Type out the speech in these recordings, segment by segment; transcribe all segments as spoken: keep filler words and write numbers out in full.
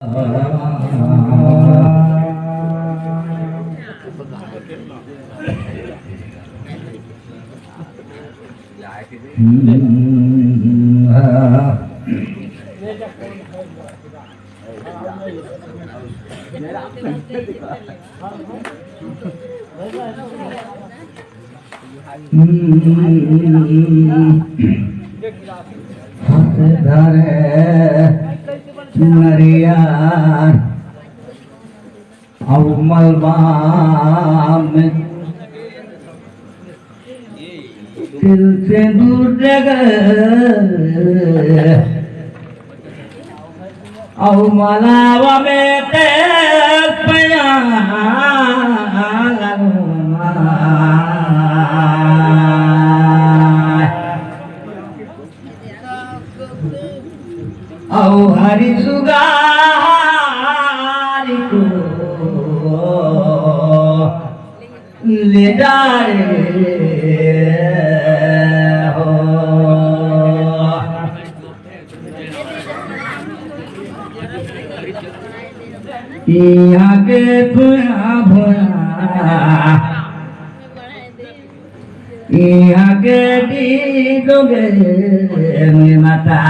हाथ धरे चुनरिया अउ मलबा में तिल सिंदूर डगर अउ मलावा में तेल पया लगुमा। अउ हरि सुगारी को ले जा रे हो। इहाँ के भुआ भुआ, इहाँ के डीडोगे में माता,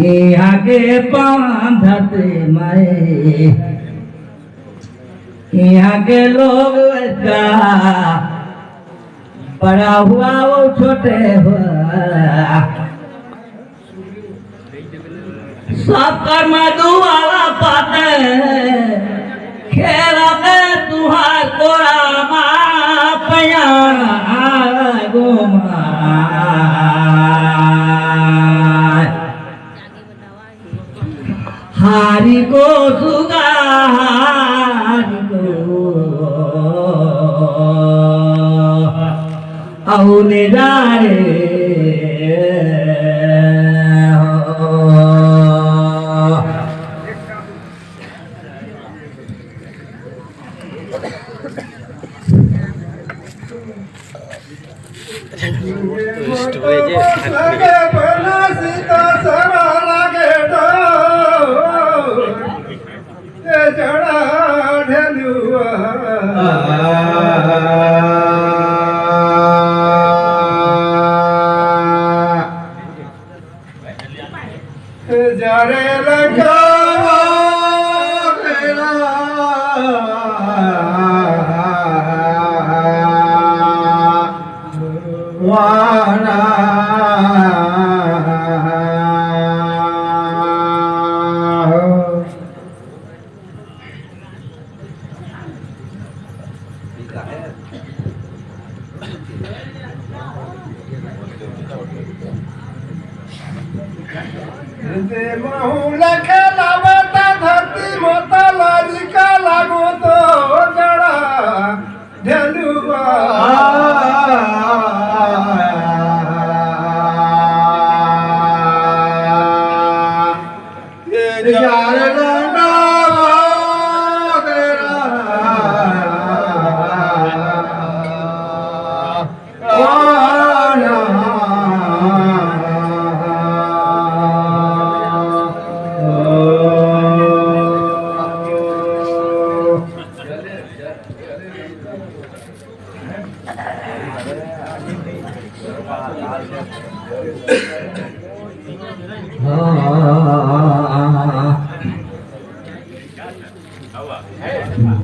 इहाँ के पाँव धरती माई। इहाँ के लोग का बड़ा हुआ वो छोटे हुआ, सब कर मधु वाला पाते खेल में तुहार कोरा मा पया गुमा। हारी को सुगा हारी को अउ ले जा रे हो।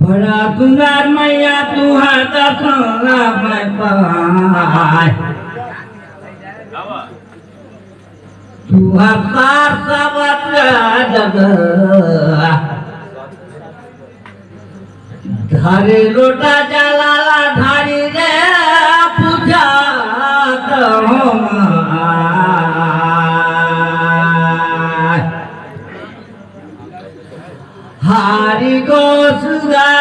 बड़ा सुंदर मैया तुहार दर्शन ला मैं पाए। तुहार सार सबत जग धरे लोटा जलाला धारी रे पूजा तो हारी को सुगा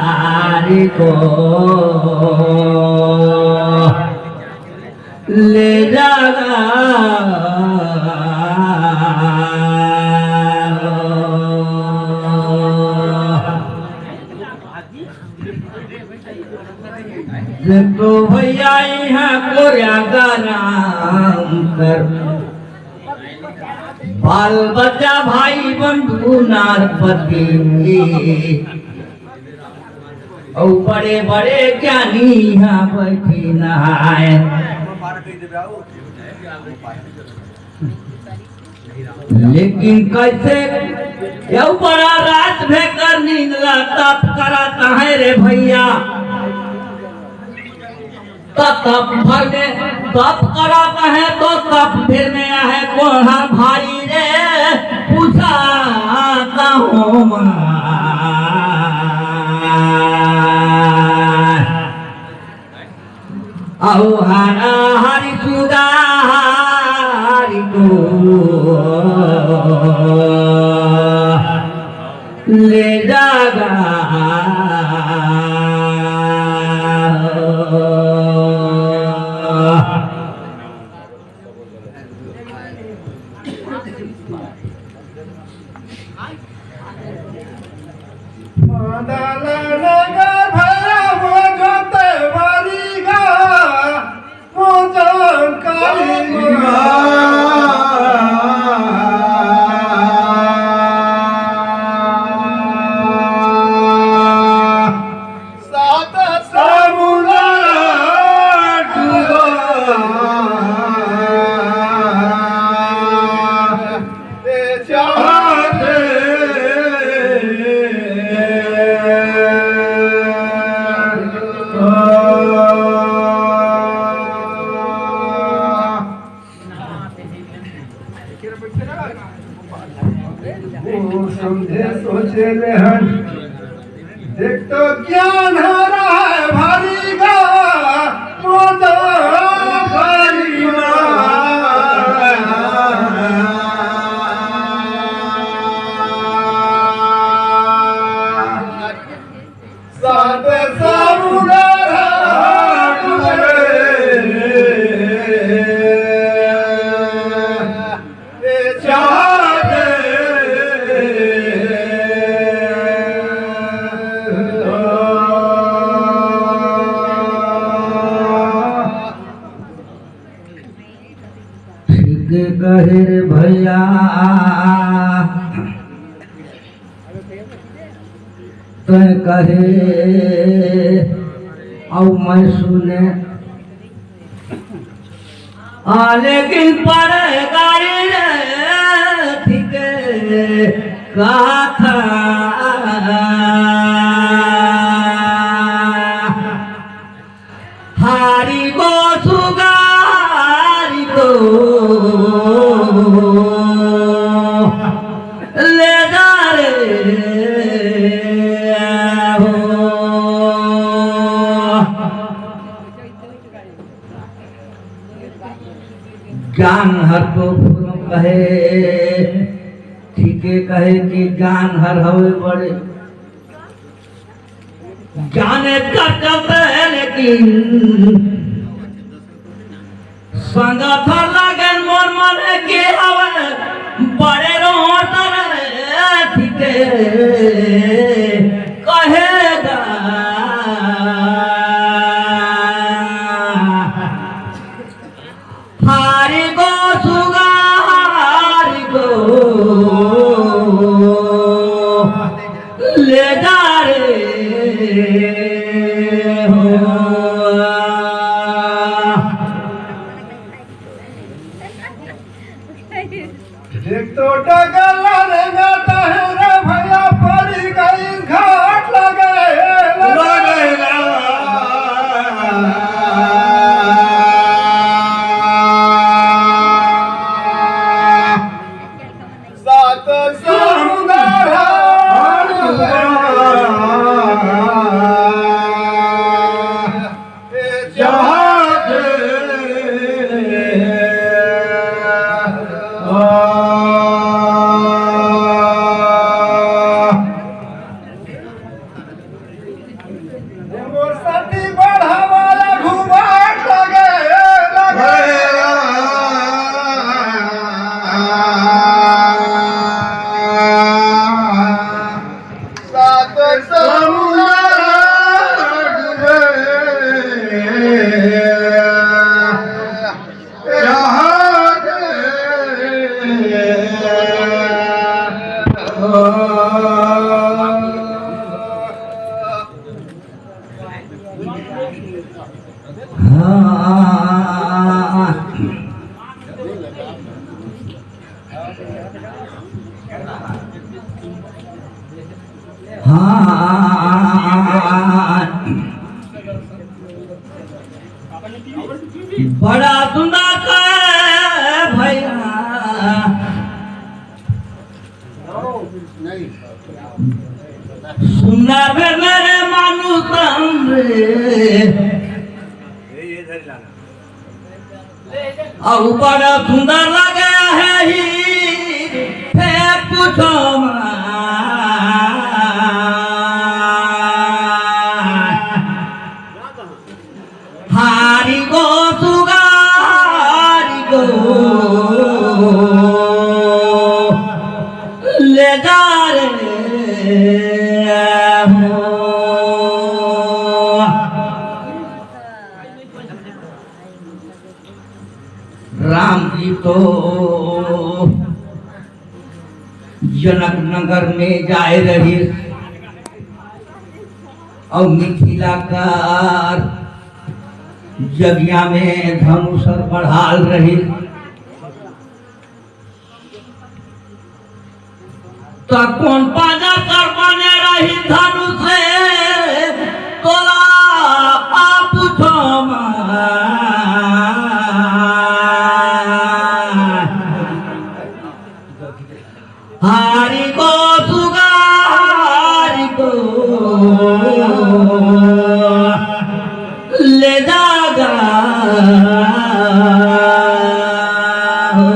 हारी को ले जागा। तो भैया यहाँ कोरिया का नाम कर बाल बच्चा भाई बंधु नारपति, अउ बड़े बड़े ज्ञानी यहाँ बैठे नहाए। लेकिन कैसे यू बड़ा रात भेकर नींद ला तप करत है रे भैया। त तप भर में तप करत है तो तप भर में आहे कोढ़ा भारी रे। पूछा कहूँ मैं अहो हरा हरि सुधारि को ले जागा। समझे सोचे ले हन। देख तो ज्ञान हरा है भारी गा, मोटा भारी मा। सात समुंदर डूबे। ठीक कहे रे भैया, तैं कहे अउ मैं सुने। आ लेकिन पड़े गाड़ी रे ठीक कहा था। हारी को सुगारी को ले जा रे हो। ज्ञान हर तो फूलों कहे, ठीके कहे कि ज्ञान हर हवे बड़े। ज्ञान एकर चलते है, लेकिन संगत हर लगन मोर मन के हवे बड़े रोट रे ठीके कहेगा। हारी गो सुगा, हारी गो ले जा रे हो। एक तो डगल रे गाता है रे भैया, पड़ी गई घाट लगे, लगे। सात समुंदर हाँ, बड़ा सुंदर है भैया। सुंदर बे मेरे मानुष तन रे। अउ बड़ा सुंदर लगे हे ही, फेर पूछो मत। हारी गो सुगारी गो ले जा रे हो। राम जी तो जनक नगर में जाए रहिस अउ मिथिला कर जगिया में धनुष बढ़ाल रहिस। त कोन पाजा कर बने रही धनुष से तोला पाप क्षमा। हारी को सुगारी को ले जागा हो।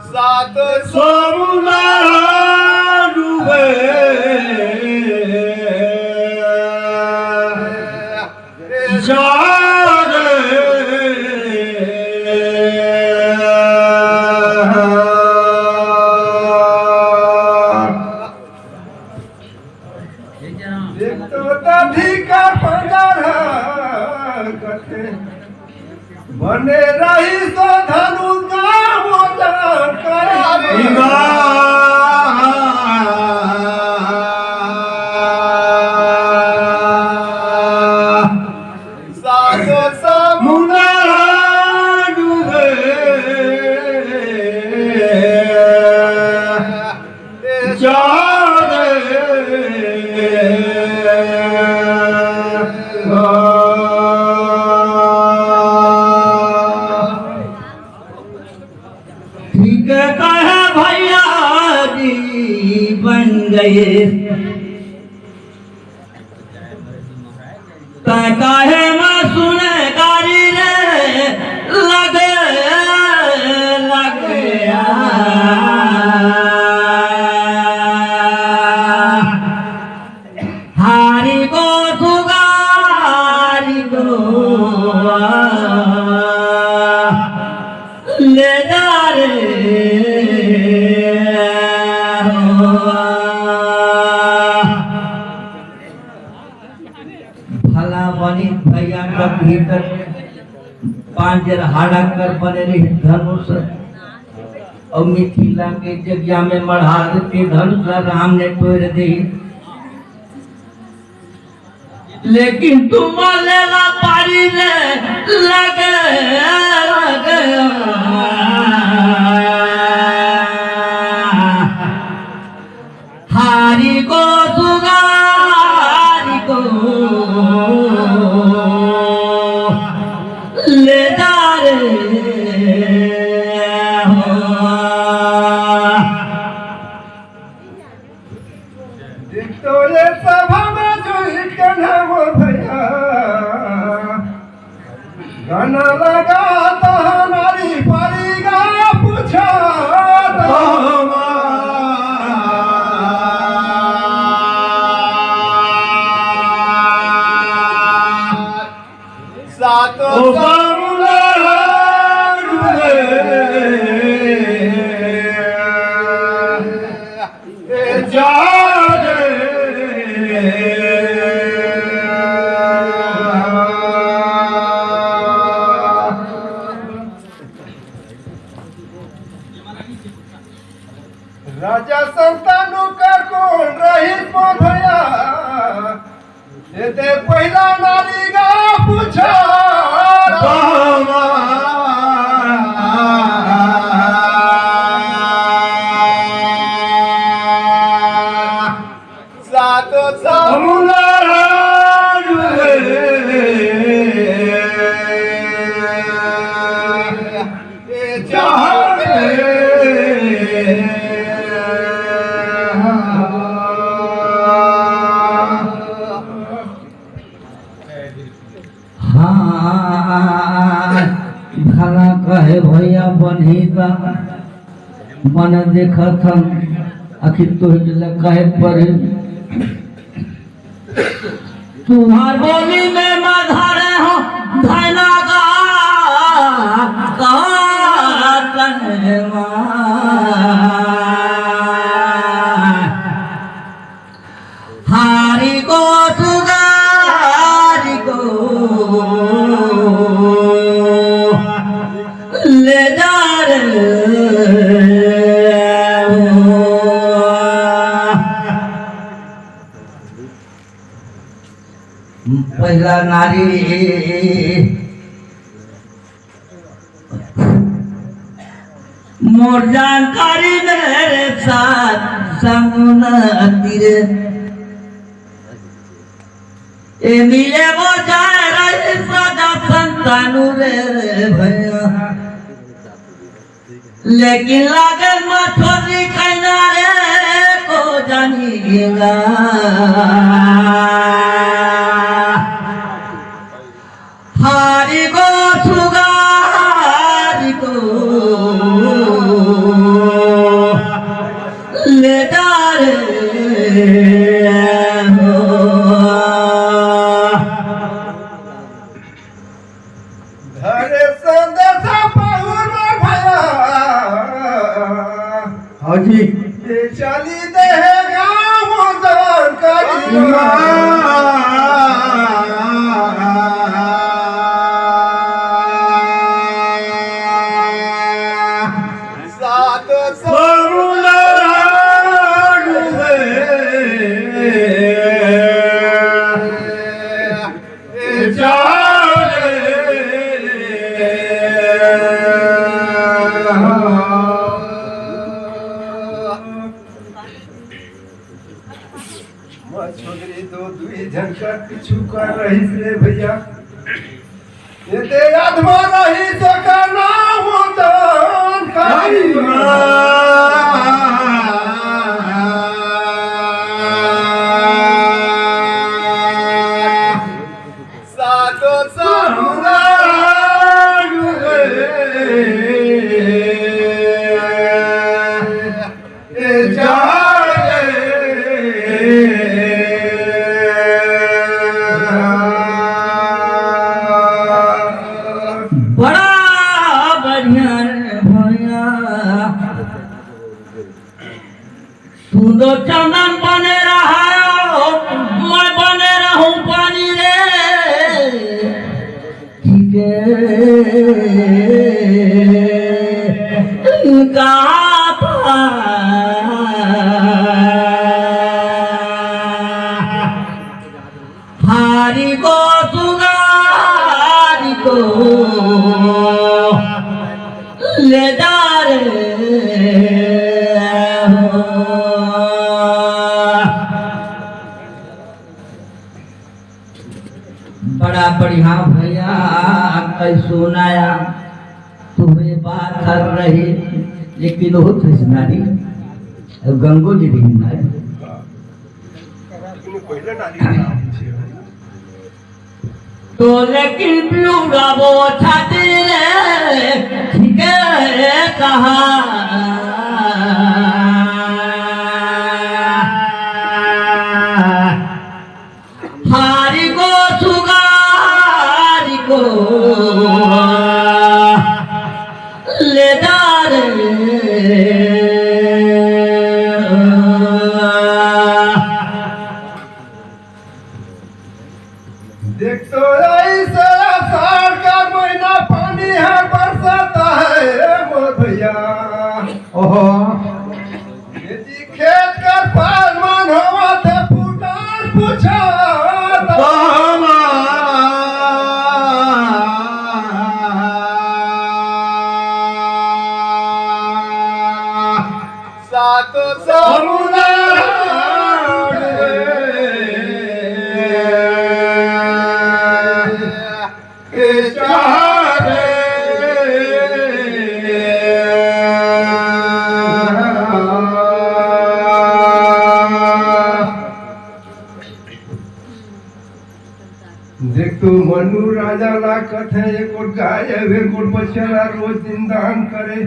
सात समुंदर डूबे। जा रे। एक तो दधी का पंजरा कथे, बने रही सो धनु का मोजा करे। सातो समुंदर डूबे। जा रे। ठीक कहे भैया जी बन गए। तै काहे ना सुने गारी रे, लगे, लगे आ। हारी को सुगारी को ले जा रे हो। भला बनिस भैया, जब भीतर पांजरहाड़ा कर बने रहिस धनुष, अउ मिथिला के जगिया में मढ़ा के धनुष ला राम ने टोर दे। लेकिन तुम लेला पारी ले लगे, लगे। हारी को सुगारी को ले जा रे हो। एक तो ये सभा में जो इकन है वो भैया, गाना लगा तो हमारी परी गा पूछा तो हमारा। सातो ओ समुंदर डूबे। ए जा रे। पहिला नारी गा पुछारा। सातो समुंदर हाँ, भला कहे भैया बनही त मन देखत हन, आखिर तोहे ल कहे परे। तुंहर बोली में मधारे हो धैना गा कहत हन। हारी को सुगारी को ले जा रे हो। पहिला नारी मोर जानकारी मेरे साथ समुना तीरे। ए मिले वो जाए रही सदा संतानु रे भैया। लेकिन लागल मछोरी खैना रे को जानी गेला। हारी गो सुगारी को ले जा रे हो। धरे संदेश पहुर भया। हाँ जी। ये चली दे गाँव जान करी। सात समुंदर छोकरी तो दुई झन का पीछू कर रहिस रे भैया। ये ते याद मार रही तो करना मोदन करी। सातो समुंदर ए जा रे। बड़ा बढ़िया रे भैया। तू तो चंदन बने रहा, मैं बने रहूं पानी रे। ठीक है, कहा था। हारी को सुगारी को ले जा रे हो। बड़ा बढ़िया भैया, कैसो नया तुम्हें बात कर रही, लेकिन वो कृष्णा जी, गंगो जी भी नहीं। तो लेकिन पिउरा वो छाती रे, ठीक है कहा। हारी को सुगारी को ले जा रे। देख तो ऐसे आषाढ़ का महीना पानी है बरसाता है रे मोर भैया। ओहो। खेती खेत कर पार मन होवत है फुटार पुछाता। चारे। देख तो मनु राजा ला कथे, एक गोट गाय अउ एक गोट बछिया ला रोज दिन दान करे।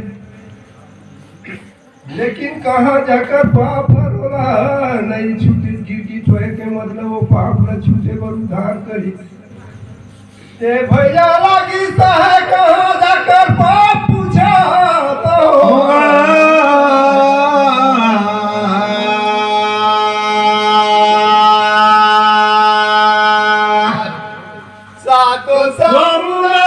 लेकिन कहाँ जाकर पाप हर ओला नहीं छूटिस, गिरगिट होए के मतलब वो पाप ला छूटे बर उद्धार करिस। ए भैया लागिस हे कहाँ जाकर पाप पूछा तो। सातो समुद्र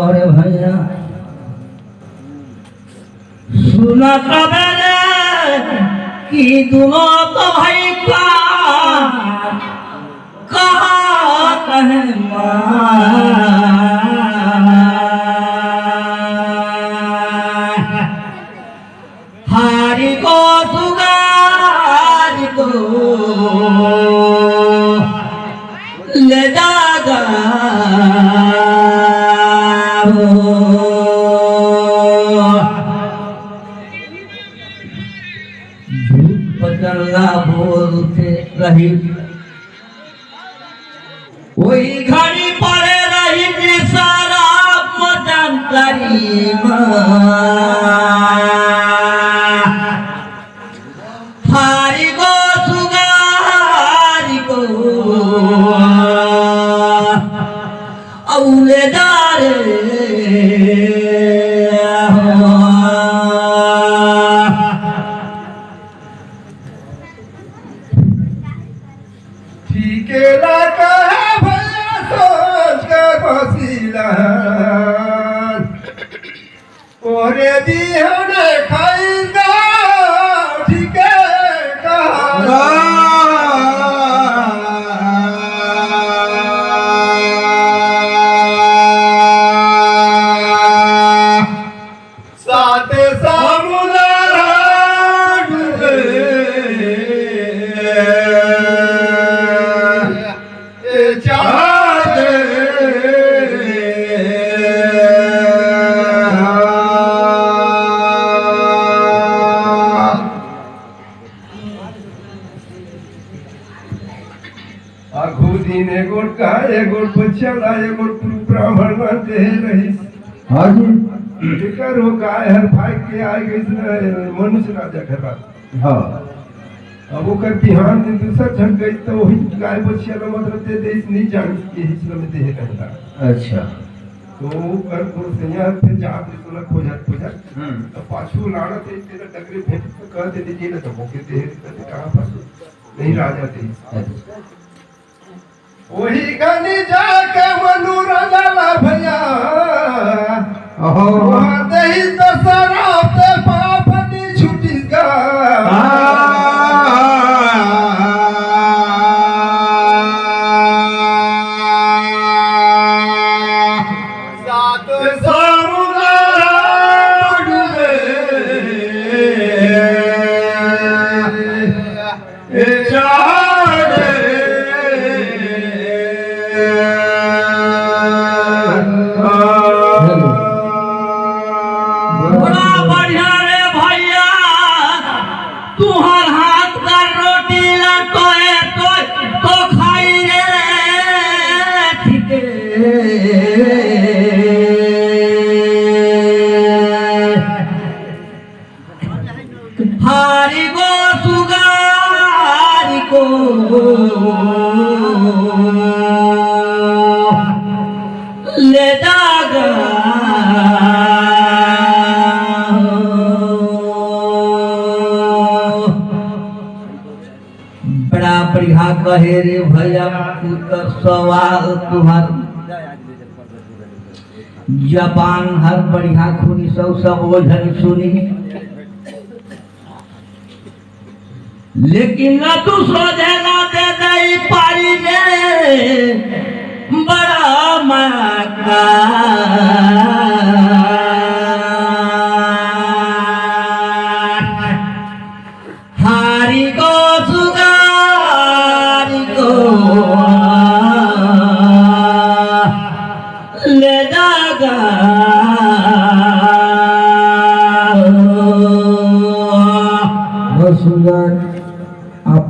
अरे भैया, सुना तबे रे कि दुनो तो भाई का कहा कहे माँ। हारी को सुगारी को ले जागा हो। भूत पचल्ला बोलते रही, वही घड़ी पड़े रही निसारा मदन करीमा। थारी को सुगारी को औलेदार हो। ठीके ला कहे भैया सोच के बसिला। ओरे बिहान खाइगा, ठीके कहा। साथे समुद्र डूबे, ए चाँद। आघू दिन एगो गाय, एगो बछिया ला, एगो ब्राह्मण ला दे रहिस। हाँ जी। एकर वो गाय हर भाग के आ गइस न, मनुष्य राजा घर। हाँ। अब ओकर बिहान दिन दूसर झन गइस, तो वही गाय बछिया ला मतलब दे दे, नहीं जानिस के हिस्सा में दे रहता। अच्छा। तो ओकर गोसैया फिर जात रहिस ओला खोजत खोजत। हम्म। तो पाछू लानत रहिस, तेला डगरे भेट तो कह दे दीजिए ना, तो ओके दे, कहते कहाँ पाछू? नहीं, राजा दे। अच्छा। वही कनी जाके मनु राजा ला भैया। ओहो। वहाँ दही तो शराब ते पाप नहीं छूटिस गा। सात समुद्र डूबे। बड़ा बढ़िया रे भैया, तुहर हाथ का रोटी ला तोए तोए तो खाई रे, ठीक। हारी गो सुगारी को ले जागा। बड़ा बढ़िया कहे रे भैया, तू तो सवाल तुहर जबान हर बढ़िया खुली, सब सब ओझन सुनी, लेकिन न तू सोझे ना दे दई पारी रे। हारी को सुगारी को ले जागा। बहुत सुंदर। आप